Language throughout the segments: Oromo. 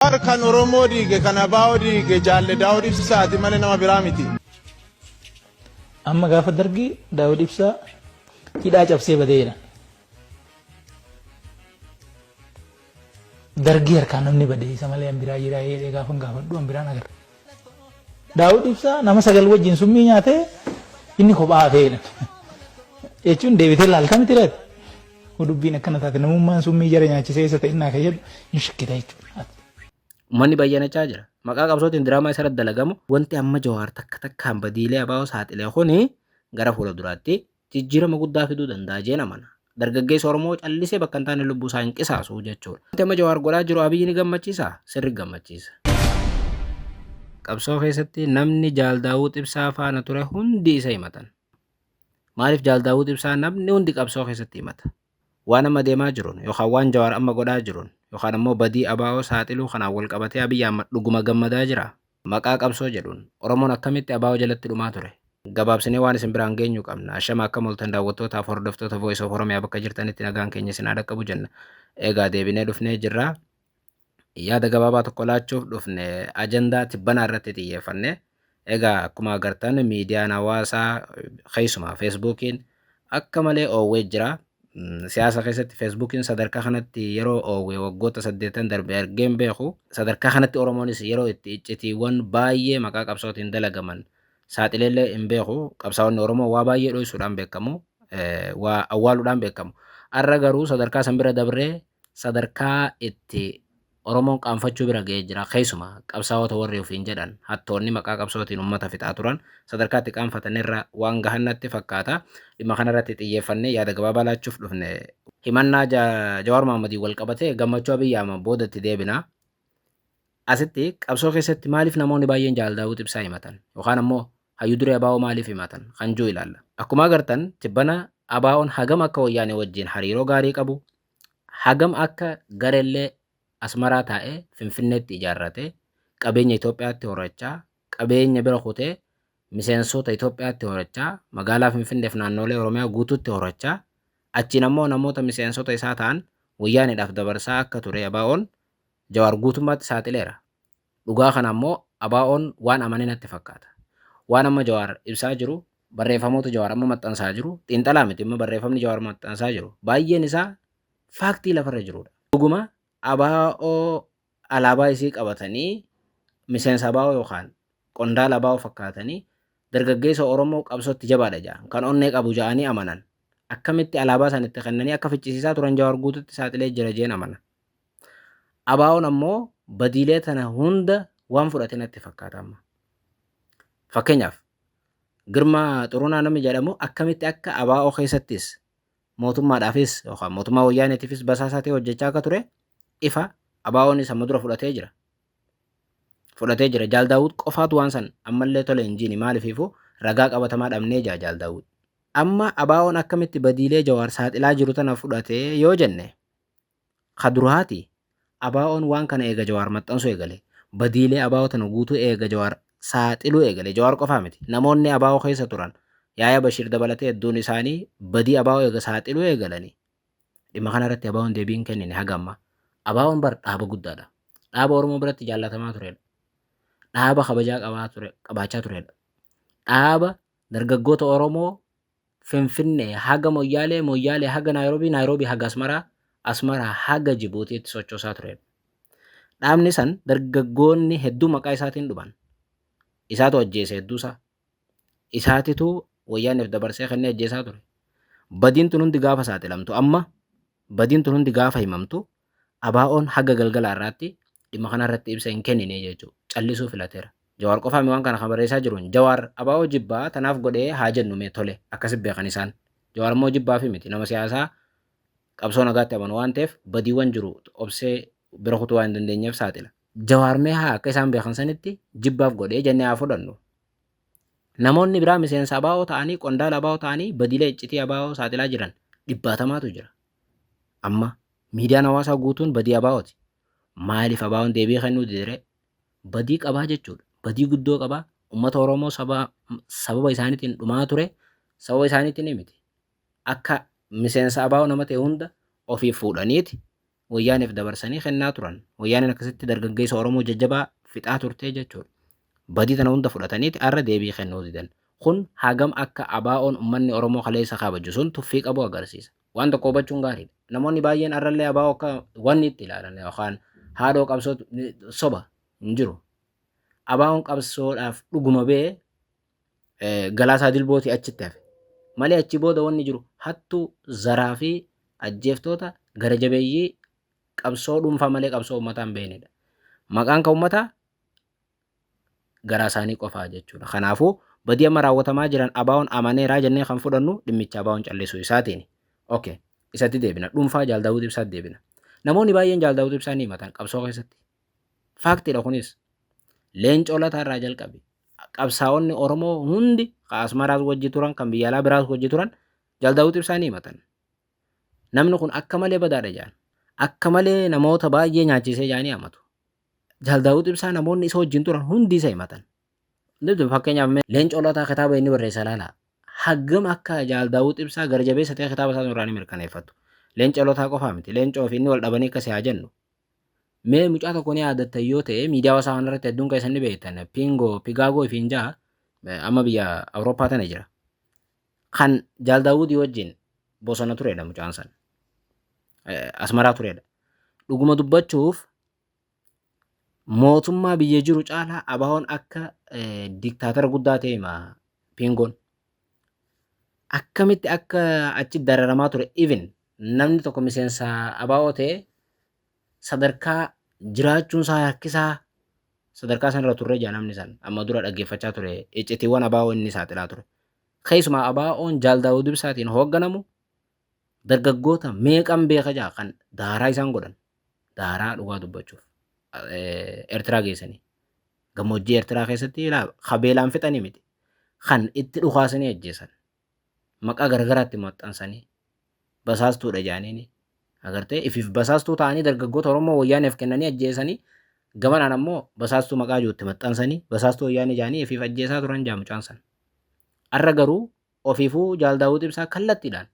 Jawaar kan Oromoo diige, kan ABO diige Jaalle Daawud Ibsaati malee nama biraa miti. Amma gaafa dargii Daawud Ibsaa hidhaa cabsee badee jedhan. Dargii harkaa namni bade isa malee an biraa jiraa jedhee gaafan gaafadhu an biraan agarra. Daawud Ibsaa nama 9 wajjin summii nyaatee inni kophaa hafee jedhan. Jechuun deebitee laalta miti laata? Hoo dubbiin akkana taate namummaan summii jara nyaachisee isa ta'innaa kan jedhu hin shakkita jechuudha. Ummanni bayyanachaa jira. Maqaa qabsootiin diraamaa isarratti dalagamu. Wanti amma Jawaar takka takkaan badiilee ABO saaxile kuni gara fuula duraatti jijjiirama guddaa fiduu danda'a jeen amana. Dargaggeessi Oromoo callisee bakka hin taane lubbuu isaa hin qisaasu jechuudha. Wanti amma Jawaar godhaa jiru Abiyyi ni gammachiisaa? Sirri gammachiisa. Qabsoo keessatti namni Jaal Daawud Ibsaa faana ture hundi isa himatan. Maaliif Jaal Daawud Ibsaa namni hundi qabsoo keessatti himata? Waan amma deemaa jiruun yookaan waan Jawaar amma godhaa jiruun yookaan ammoo badii ABO saaxiluu kanaan wal qabatee Abiyyi Ahmad dhuguma gammadaa jiraa? Maqaa qabsoo jedhuun Oromoon akkamitti ABO jalatti dhumaa ture? Gabaabsinee waan isin biraan geenyu qabna. Ashama akkam ooltan daawwattootaaf hordoftoota Voice of Oromia bakka jirtanitti nagaan keenya isin haa dhaqqabu jenna. Egaa deebinee dhufnee jirra. Yaada gabaabaa tokko laachuuf dhufne ajandaa tibbanaa irratti xiyyeeffanne. Egaa akkuma agartan miidiyaan hawaasaa keessumaa Feesbuukiin akka malee oowwee jira. Siyaasa keessatti Feesbuukiin sadarkaa kanatti yeroo oowwe waggoota saddeettan darbe argee hin beeku. Sadarkaa kanatti Oromoonis yeroo itti iccitiiwwan baay'ee maqaa qabsootiin dalagaman saaxileellee hin beeku. Qabsaa'onni Oromoo waa baay'ee dhoysuudhaan beekamu. Waa awwaaluudhaan beekamu. Har'a garuu sadarkaa san bira dabree sadarkaa itti Oromoon qaanfachuu bira ga'ee jira. Keessumaa qabsaa'ota warri ofiin jedhan hattoonni maqaa qabsootiin uummata fixaa turan sadarkaa itti qaanfatan irra waan gahan natti fakkaata. Dhimma kanarratti xiyyeeffannee yaada gabaabaa laachuuf dhufne. Himannaa Jawaar Mahaammadiin wal qabatee gammachuu Abiyyi Ahmad booda itti deebina. Asitti qabsoo keessatti maaliif namoonni baay'een Jaal Daawud Ibsaa himatan yookaan ammoo Hayyu Duree ABO maaliif himatan kan jiru ilaalla. Akkuma agartan tibbana ABOn hagam akka Wayyaanee wajjin hariiroo gaarii qabu, hagam akka garellee Asmaraa taa'ee Finfinneetti ijaarratee qabeenya Itoophiyaatti horachaa, qabeenya bira kutee miseensota Itoophiyaatti horachaa, magaalaa Finfinneef naannoolee Oromiyaa guutuutti horachaa, achiin ammoo namoota miseensota isaa ta'an Wayyaaneedhaaf dabarsaa akka ture ABOn Jawaar guutummaatti saaxileera. Dhugaa kana ammoo ABOn waan amane natti fakkaata. Waan amma Jawaar ibsaa jiru, barreeffamoota Jawaar amma maxxansaa jiru, xiinxalaa miti amma barreeffamni Jawaar maxxansaa jiru baay'een isaa faaktii lafarra jirudha. Dhuguma ABO alaabaa isii qabatanii miseensa ABO yookaan qondaala ABO fakkaatanii dargaggeessa Oromoo qabsootti jabaadha jedhan kan onnee qabu jedhanii amanan akkamitti alaabaa san itti kennanii akka ficcisiisaa turan Jawaar guututti saaxilee jira jeen amana. ABOn ammoo badiilee tana hunda waan fudhate natti fakkaata amma. Fakkeenyaaf Girmaa Xurunaa namni jedhamu akkamitti akka ABO keessattis mootummaadhaafis yookaan mootummaa wayyaaneetiifis basaasaa ta'ee hojjechaa akka ture ifa ABOnis amma dura fudhatee jira. Fudhatee jira. Jaal Daawud qofaatu waan san ammallee tole hin jiini maaliifiifuu ragaa qabatamaa dhabnee jaa Jaal Daawud. Amma ABOn akkamitti badiilee Jawaar saaxilaa jiru tana fudhatee yoo jenne Ka duraati ABOn waan kana eega Jawaar maxxansuu eegale, badiilee ABO tana guutuu eega Jawaar saaxiluu eegale, Jawaar qofaa miti, namoonni ABO keessa turan, Yaayaa Bashiir dabalatee hedduun isaanii badii ABO eega saaxiluu eegalanii, dhimma kana irratti ABOn deebii hin kennine haga ammaa. ABOn bar dhaaba guddaadha. Dhaaba Oromoo biratti jaallatamaa tureedha. Dhaaba kabajaa qabaa ture, qabaachaa tureedha. Dhaaba dargaggoota Oromoo Finfinnee haga Moyyaalee, Moyyaalee haga Naayiroobii, Naayiroobii haga Asmaraa, Asmaraa haga Jibuutiitti sochoosaa tureedha. Dhaabni san dargaggoonni hedduu maqaa isaatiin dhuman. Isaatu ajjeese hedduusaa. Isaatitu wayyaaneef dabarsee kennee ajjeesaa ture. Badiin tun hundi gaafa saaxilamtu amma badiin tun hundi gaafa himamtu ABOn haga galgala har'aatti dhimma kana irratti ibsa hin kennine jechuudha. Callisuu filateera. Jawaar qofaami waan kana kan barreessaa jiruun. Jawaar ABO jibbaa tanaaf godhee haa jennu mee tole akkasi beekan isaan. Jawaar immoo jibbaafi miti nama siyaasaa qabsoo nagaatti amanu waan ta'eef badiiwwan jiru obsee bira kutuu waan hin dandeenyeef saaxila. Jawaar mee haa akka isaan beekan sanitti jibbaaf godhee jennee haa fudhannu. Namoonni biraa miseensa ABO ta'anii qondaala ABO ta'anii badiilee iccitii ABO saaxilaa jiran dhibbaatamaatu jira. Amma miidiyaan hawaasaa guutuun badii ABOti. Maaliif ABOn deebii kennuu dideree? Badii qabaa jechuudha. Badii guddoo qabaa. Uummata Oromoo saba sababa isaaniitiin dhumaa ture. Sababa isaaniitiin miti. Akka miseensa ABO nama ta'e hunda ofii fuudhaniiti Wayyaaneef dabarsanii kennaa turan. Wayyaaneen akkasitti dargaggeessa Oromoo jajjabaa fixaa turtee jechuudha. Badii tana hunda fudhataniiti har'a deebii kennuu didan. Kun hagam akka ABO'n uummanni Oromoo kaleessa kabaju sun tuffii qabu agarsiisa. Waan tokko hubachuun gaariidha. Namoonni baay'een har'allee ABO akka wanni itti ilaalan yookaan haadhoo qabsoo soba hin jiru. ABO'n qabsoodhaaf dhuguma bee Galaasaa Dilbootii achitti hafe. Malee achi booda wanni jiru hattuu, zaraa fi ajjeeftoota gara jabeeyyii qabsoo dhuunfaa malee qabsoo uummataa hin beeknedha. Maqaan kan uummataa garaa isaanii qofaa jechuudha. Kanaafuu badii amma raawwatamaa jiran ABO'n amaneeraa jennee kan fudhannu dhimmicha ABO'n callisuu isaatiin. Okay. Isatti deebina. Dhuunfaa Jaal Daawud Ibsaatti deebina. Namoonni baay'een Jaal Daawud Ibsaa ni himatan qabsoo keessatti. Faaktiidha kunis. Leencoo Lataa irraa jalqabe. Qabsaa'onni Oromoo hundi kan Asmaraas wajji turan, kan biyya alaa biraas wajji turan Jaal Daawud Ibsaa ni himatan. Namni kun akka malee badaadha jedhan. Akka malee namoota baay'ee nyaachisee jedhanii amatu. Jaal Daawud Ibsaa namoonni isa wajjin turan hundi isa himatan. Fakkeenyaaf Leencoo Lataa kitaaba inni barreesse ilaalaa. Hagam akka Jaal Daawud Ibsaa gara jabeessa ta'e kitaaba isaa irraa ni mirkaneeffatu. Leencoo Lataa qofaa miti. Leencoo fi inni wal dhabanii akkasii haa jennu. Mee mucaa tokko ni yaadattan yoo ta'e, miidiyaa hawaasaa kanarratti hedduun keessan ni beektan. Pingoo Pigaagoo ifiin jaha amma biyya Awurooppaa tana jira. Kan Jaal Daawudii wajjin bosona turedha mucaan san. Asmaraa turedha. Dhuguma dubbachuuf, mootummaa biyya jiru caalaa ABO'n akka diktaatara guddaa ta'e hima Pingoon. Akkamitti akka achi dararamaa ture, even namni tokko miseensa ABO ta'e sadarkaa jiraachuun isaa rakkisaa sadarkaa sanarra turre jaa namni san amma dura dhaggeeffachaa ture iccitiiwwan ABO inni saaxilaa ture. Keessumaa ABO'n Jaal Daawud Ibsaatiin hoogganamu dargaggoota meeqan beeka jaa, kan daaraa isaan godhan, daaraa dhugaa dubbachuuf Eertiraa geessanii, gammoojjii Eertiraa keessatti kabeelaan fixanii miti, kan itti dhukaasanii ajjeesan, maqaa garagaraatti maxxansanii basaastuudha jaaniini, agartee, ifiif basaastuu ta'anii dargaggoota Oromoo Wayyaaneef kennanii ajjeesanii, gamanaan ammoo basaastuu maqaa jirutti maxxansanii basaastuu Wayyaanee jaanii ifiif ajjeesaa turan jaa mucaan san. Har'a garuu ofiifuu Jaal Daawud Ibsaa kallattiidhaan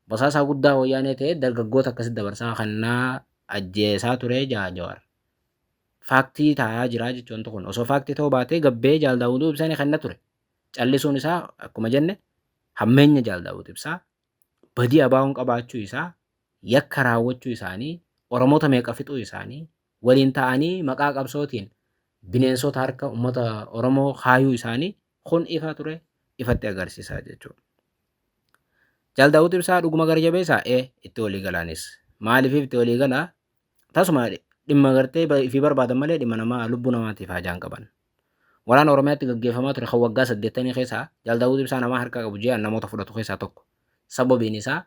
basaasaa guddaa Wayyaanee ta'ee dargaggoota akkasitti dabarsaa kannaa ajjeesaa ture jaa Jawaar. Faaktii ta'aa jira jechuun kun osoo faaktii ta'uu baatee gabbee Jaal Daawud Ibsaa ni kenna ture. Callisuun isaa akkuma jenne hammeenya Jaal Daawud Ibsaa, badii ABO'n qabaachuu isaa, yakka raawwachuu isaanii, Oromoota meeqa fixuu isaanii, waliin ta'anii maqaa qabsootiin bineensota harka uummata Oromoo kaayuu isaanii kun ifa ture, ifatti agarsiisaa jechuudha. Jaal Daawud Ibsaa dhuguma gara jabeessaa itti walii galaanis. Maaliif itti walii galaa? Tasuma dhimma gartee ifii barbaadan malee dhimma namaa, lubbuu namaatiif haajaan qaban. Waraana Oromiyaatti gaggeeffamaa ture kan waggaa 80 keessaa Jaal Daawud Ibsaa namaa harka qabu ji'aan namoota fudhatu keessaa tokko. Sababiin isaa,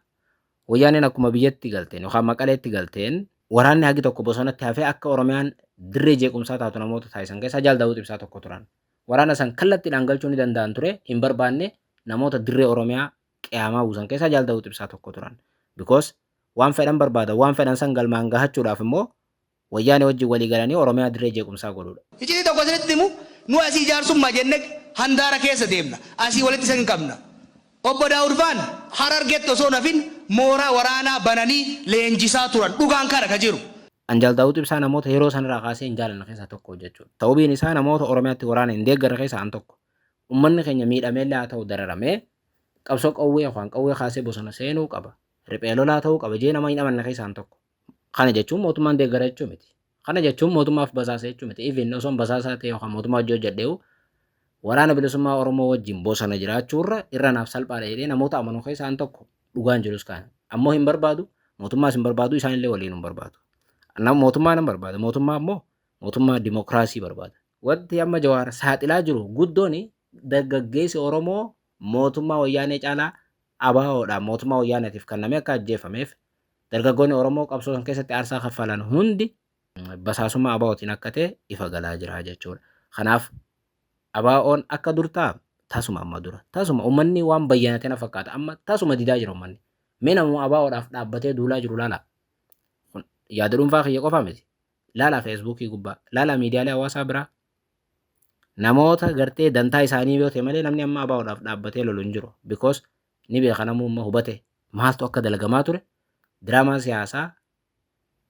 Wayyaaneen akkuma biyyatti galteen yookaan Maqaleetti galteen waraanni hagi tokko bosonatti hafee akka Oromiyaan dirree jeequmsaa taatu namoota taasisan keessaa Jaal Daawud Ibsaa tokko turan. Waraana san kallattiidhaan galchuu ni danda'an ture, hin barbaanne. Namoota dirree Oromiyaa qiyaamaa buusan keessaa Jaal Daawud Ibsaa tokko turan. Because waan fedhan barbaadan, waan fedhan san galmaan gahachuudhaaf immoo Wayyaanee wajjin walii galanii Oromiyaa dirree jeequmsaa godhuudha. Iccitii tokko isinitti himu, nu asii jaarsummaa jenne handaara keessa deemna. Asii walitti isin qabna. Obbo Daawud faan Harargetti osoo hin hafin mooraa waraanaa bananii leenjisaa turan. Dhugaan kana ka jiru. An Jaal Daawud Ibsaa namoota yeroo sanarraa kaasee hin jaalanne keessaa tokko jechuudha. Sababiin isaa, namoota Oromiyaatti waraana hin deeggarre keessaa an tokko. Uummanni keenya miidhameellee haa ta'u dararamee, qabsoo qawwee yookaan qawwee kaasee bosona seenuu qaba, riphee lolaa ta'uu qaba jee nama hin amanne keessaa an tokko. Kana jechuun mootummaan deeggara jechuu miti. Kana jechuun mootummaaf basaasa jechuu miti. Even osoo basaasaa ta'e yookaan mootummaa hojii hojjedheewu, Waraana Bilisummaa Oromoo wajjin bosona jiraachuurra irra naaf salphaadha jedhee namoota amanu keessaa an tokko. Dhugaan jirus kana. Ammoo hin barbaadu, mootummaas hin barbaadu, isaanillee waliin hin barbaadu. Mootummaa nan barbaada. Mootummaa ammoo mootummaa dimokiraasii barbaada. Wanti amma Jawaar saaxilaa jiru guddoon, dargaggeessi Oromoo mootummaa Wayyaanee caalaa ABO'dhaan mootummaa Wayyaaneetiif kennamee akka ajjeefameef, dargaggoonni Oromoo qabsoo san keessatti aarsaa kaffalan hundi basaasummaa ABO'tiin akka ta'e ifa galaa jira jechuudha. Kanaaf ABO'n akka dur ta'a tasuma, amma dura tasuma uummanni waan bayyanate na fakkaata, amma tasuma didaa jira uummanni. Mee namuma ABO'dhaaf dhaabbatee duulaa jiru laala. Kun yaada dhuunfaa kiyya qofaa miti. Laalaa Feesbuukii gubbaa, laalaa miidiyaalee hawaasaa biraa. Namoota gartee dantaa isaanii yoo ta'e malee namni amma ABO'dhaaf dhaabbatee lolu hin jiru. Because ni beeka, namummaa hubate maaltu akka dalagamaa ture. Diraamaan siyaasaa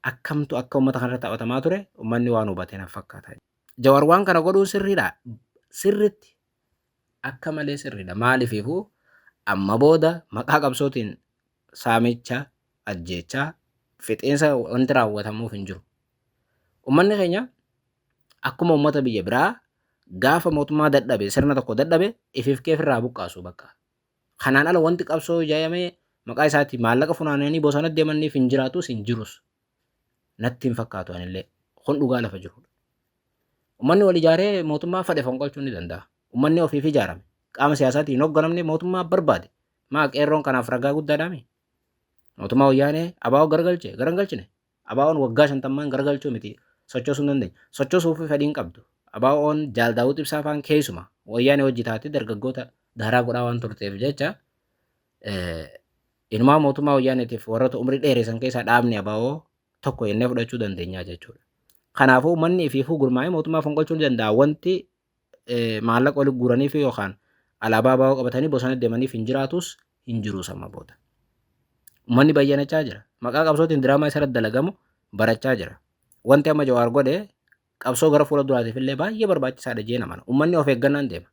Akkamtu akka uummata kanarra taphatamaa ture uummanni waan hubate na fakkaata. Jawar waan kana godhuun sirriidha. Sirritti akka malee sirriidha. Maaliifuu amma booda maqaa qabsootiin saamicha, ajjeechaa, fixeensa wanti raawwatamuuf hin jiru. Uummanni keenya akkuma uummata biyya biraa gaafa mootummaa dadhabe, sirna tokko dadhabe, ifiif keefirraa buqqaasu bakka. Kanaan ala wanti qabsoo ijaayamee maqaa isaatii maallaqa funaananii bosona deemaniif hin jiraatus hin jirus. Natti hin fakkaatu anillee. Kun dhugaa lafa jirudha. Uummanni wal ijaaree mootummaa fedhe fonqolchuu ni danda'a. Uummanni ofiif ijaarame. Qaama siyaasaatiin hin hoogganamne mootummaa barbaade. Maa qeerroon kanaaf ragaa guddaadhaami. Mootummaa wayyaanee ABO garagalche garagalchine. ABO'n waggaa 50n garagalchuu miti, sochoosuu hin dandeenye. Sochoosuuf fedhii hin qabdu. ABO'n Jaal Daawud Ibsaa faan keessuma wayyaanee hojii taatee dargaggoota daaraa godhaa waan turteef jecha, inumaa mootummaa wayyaaneetiif warroota umrii dheeressan keessaa dhaabni ABO tokko jennee fudhachuu dandeenya jechuudha. Kanaafuu uummanni ifiifuu gurmaa'ee mootummaa fonqolchuu ni danda'a. Wanti maallaqa walitti guuranii fi yookaan alaabaa ABO qabatanii bosona deemaniif hin jiraatus hin jirus amma booda. Uummanni bayyanachaa jira. Maqaa qabsootiin diraamaa isarratti dalagamu barachaa jira. Wanti amma Jawaar godhe qabsoo gara fuula duraatiif illee baay'ee barbaachisaadha jee namana. Uummanni of eeggannaan deema.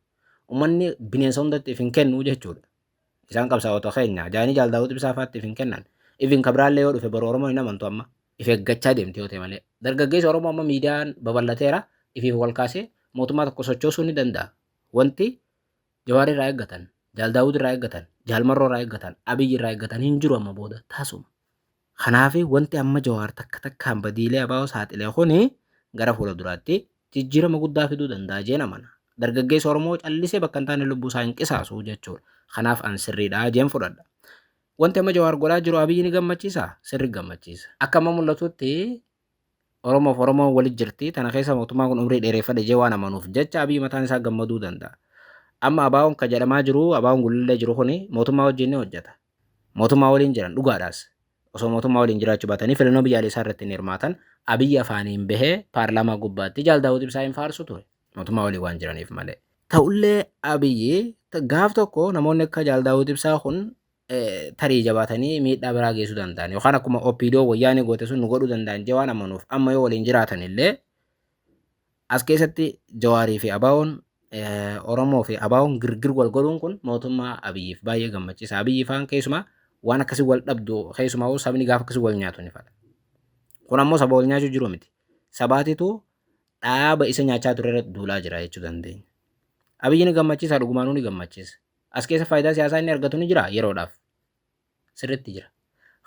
Uummanni bineensa hundatti if hin kennu jechuudha. Isaan qabsaa'ota keenya jaanii Jaal Daawud Ibsaa fa'aatti if hin kennan. Ifin kabiraallee yoo dhufe boru Oromoo hin amantu amma. If eeggachaa deemti yoo ta'e malee. Dargaggeessi Oromoo amma miidiyaan babal'ateera. Ifiif wal kaasee mootummaa tokko sochoosuu ni danda'a. Wanti Jawaar irraa eeggatan, Jaal Daawud irraa eeggatan, Jaal Marroo irraa eeggatan, Abiyyi irraa eeggatan hin jiru amma booda tasuma. Kanaaf wanti amma Jawaar takka takkaan badiilee ABO saaxilee kuni gara fuula duraatti jijjiirama guddaa fiduu danda'a jeen amana. Dargaggeessi Oromoo callisee bakka hin taane lubbuu isaa hin qisaasu jechuudha. Kanaaf an sirriidha jeen fudhadha. Wanti amma Jawaar godhaa jiru Abiyyi ni gammachiisa? Sirri gammachiisa. Akka amma mul'atutti Oromoof Oromoon walit jirti. Tana keessa mootummaan kun umrii dheereffadhe jee waan amanuuf jecha Abiyyi mataan isaa gammaduu danda'a. Amma ABO'n ka jedhamaa jiru, ABO'n gullallee jiru kuni mootummaa wajjin ni hojjeta. Mootummaa waliin jiran dhugaadhaas. Osoo mootummaa waliin jiraachuu baatanii filannoo biyyaalessaa irratti hin hirmaatan, Abiyyi afaaniin bahee paarlaamaa gubbaatti Jaal Daawud Ibsaa hin faarsu ture. Mootummaa waliin waan jiraniif malee. Ta'ullee Abiyyi gaaf tokko namoonni akka Jaal Daawud Ibsaa kun tarii jabaatanii miidhaa biraa geessuu danda'an yookaan akkuma OPDO wayyaanee goote sun nu godhuu danda'an jee waan amanuuf, amma yoo waliin jiraatan illee as keessatti Jawaarii fi ABO'n, Oromoo fi ABO'n girgir wal godhuun kun mootummaa Abiyyiif baay'ee gammachiisa. Abiyyi faan keessumaa waan akkasii wal dhabdu, keessumaa sabni gaafa akkasii wal nyaatu ni fala. Kun ammoo saba wal nyaachuu jiru miti. Sabaatitu dhaaba isa nyaachaa ture irratti duulaa jira jechuu dandeenya. Abiyyi ni gammachiisa, dhugumaanuu ni gammachiisa. As keessa faayidaa siyaasaa inni argatu ni jira yeroodhaaf. Sirriitti jira.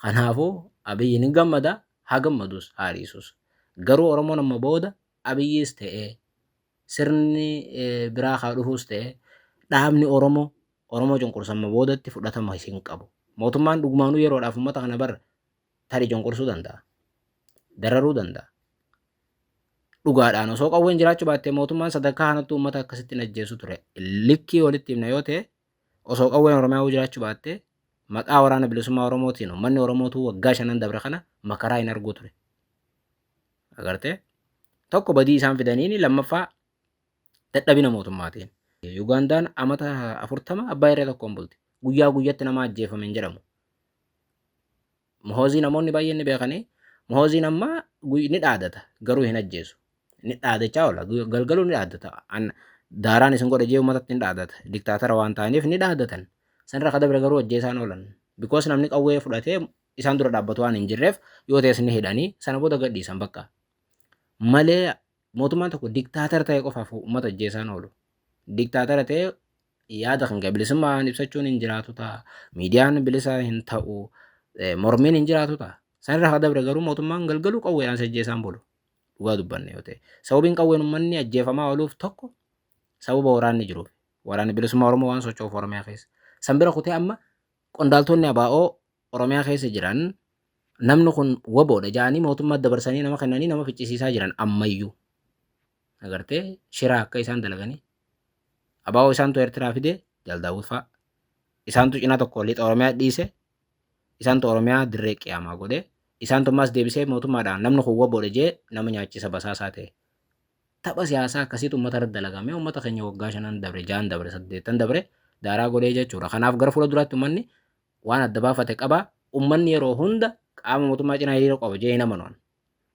Kanaafuu Abiyyi ni gammada, haa gammadus haa dhiisus. Garuu Oromoon amma booda Abiyyis ta'ee, sirni biraa haa dhufuus ta'ee, dhaabni Oromoo Oromoo cunqursa amma boodatti fudhatama hin qabu. Mootummaan dhugumaanuu yeroodhaaf uummata kana bara tarii cunqursuu danda'a. Dararuu danda'a. Dhugaadhaan osoo qawween jiraachuu baattee mootummaan sadarkaa kanatti uummata akkasitti hin ajjeesu ture. Likkii walitti himna yoo ta'e, osoo qawween Oromiyaa jiraachuu baattee maqaa Waraana Bilisummaa Oromootiin uummanni Oromootuu waggaa 5n dabre kana makaraa hin arguu ture. Agartee, tokko badii isaan fidaniini, lammaffaa dadhabina mootummaatiin. Ugandaan amata 40 abbaa irree tokkoon bulti. Guyyaa guyyatti nama ajjeefame hin jedhamu. Muhoozii namoonni baay'een ni beekanii. Muhooziin amma ni dhaadata garuu hin ajjeesu. Ni dhaadachaa oola, galgaluu ni dhaadata. Daaraan isin godhe jee uummatatti ni dhaadata. Diktaatara waan ta'aniif ni dhaadatan. Sanirra ka dabre garuu ajjeesaan oolan. Because namni qawwee fudhatee isaan dura dhaabbatu waan hin jirreef, yoo ta'es ni hidhanii sana booda gadhiisan bakka. Malee mootummaan tokko diktaatara ta'e qofaaf uummata ajjeesaan oolu. Diktaatara ta'e yaada kan kee bilisummaan ibsachuun hin jiraatu ta'a. Miidiyaan bilisa hin ta'u. Mormiin hin jiraatu ta'a. Sanirra ka dabre garuu mootummaan galgaluu qawweedhaan si ajjeesaan bulu. Dhugaa dubbanne yoo ta'e. Sababiin qawween uummanni ajjeefamaa ooluuf tokko sababa waraanni jiruuf. Waraanni Bilisummaa Oromoo waan socho'uuf Oromiyaa keessa. San bira kutee amma qondaaltonni ABO Oromiyaa keessa jiran namni kun WBOdha jedhanii mootummaa dabarsanii nama kennanii nama ficcisiisaa jiran ammayyuu. Agartee, shiraa akka isaan dalaganii. ABO isaantu Eertiraa fide, Jaal Daawud fa'a. Isaantu cinaa tokko lixa Oromiyaa dhiise. Isaantu Oromiyaa dirree qiyaamaa godhe. Isaantu ammas deebisee mootummaadhaan namni kun WBOdha jee nama nyaachisa basaasaa ta'e. Tapha siyaasaa akkasiitu uummata irratti dalagamee uummata keenya waggaa 5n dabre, 6n dabre, 8n dabre daaraa godhee jechuudha. Kanaaf gara fuula duraatti uummanni waan adda baafate qaba. Uummanni yeroo hunda qaama mootummaa cinaa hiriira qaba jee hin amanu.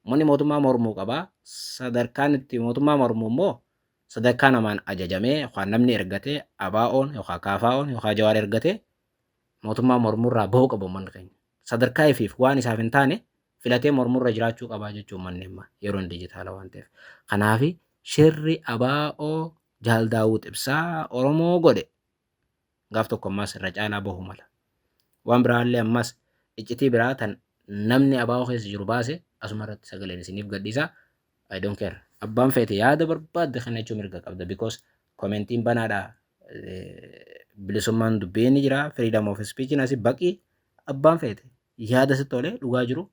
Uummanni mootummaa mormuu qaba. Sadarkaan itti mootummaa mormu immoo sadarkaa namaan ajajamee yookaan namni ergatee ABO'n yookaan KFO'n yookaan Jawaar ergatee mootummaa mormurraa bahuu qaba uummanni keenya. Sadarkaa ifiif waan isaaf hin taane filatee mormurra jiraachuu qabaa jechuun uummanni amma yeroon dijitaala waan ta'eef. Kanaaf shirri ABO Jaal Daawud Ibsaa Oromoo godhe gaaf tokko ammas irra caalaa bahuu mala. Waan biraallee ammas iccitii biraa tan namni ABO keessa jiru baase asuma irratti sagaleen isiniif gadhiisa. I don't care. Abbaan feete yaada barbaadde kana jechuun mirga qabda because commentiin banaadha. Bilisummaan dubbii ni jira. Freedom of speech asii baqii abbaan feete yaada sitti tolee dhugaa jiru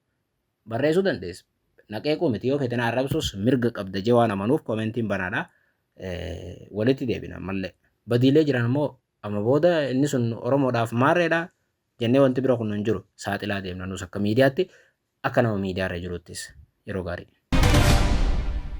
barreessuu dandeessa. Naqeequu miti, yoo feete na arrabsuus mirga qabda jee waan amanuuf commentiin banaadha. Walitti deebina ammallee. Badiilee jiran immoo amma booda inni sun Oromoodhaaf maarreedha jennee wanti bira kun hin jiru, saaxilaa deemna nus akka miidiyaatti, akka nama miidiyaarra jiruttis. Yeroo gaarii.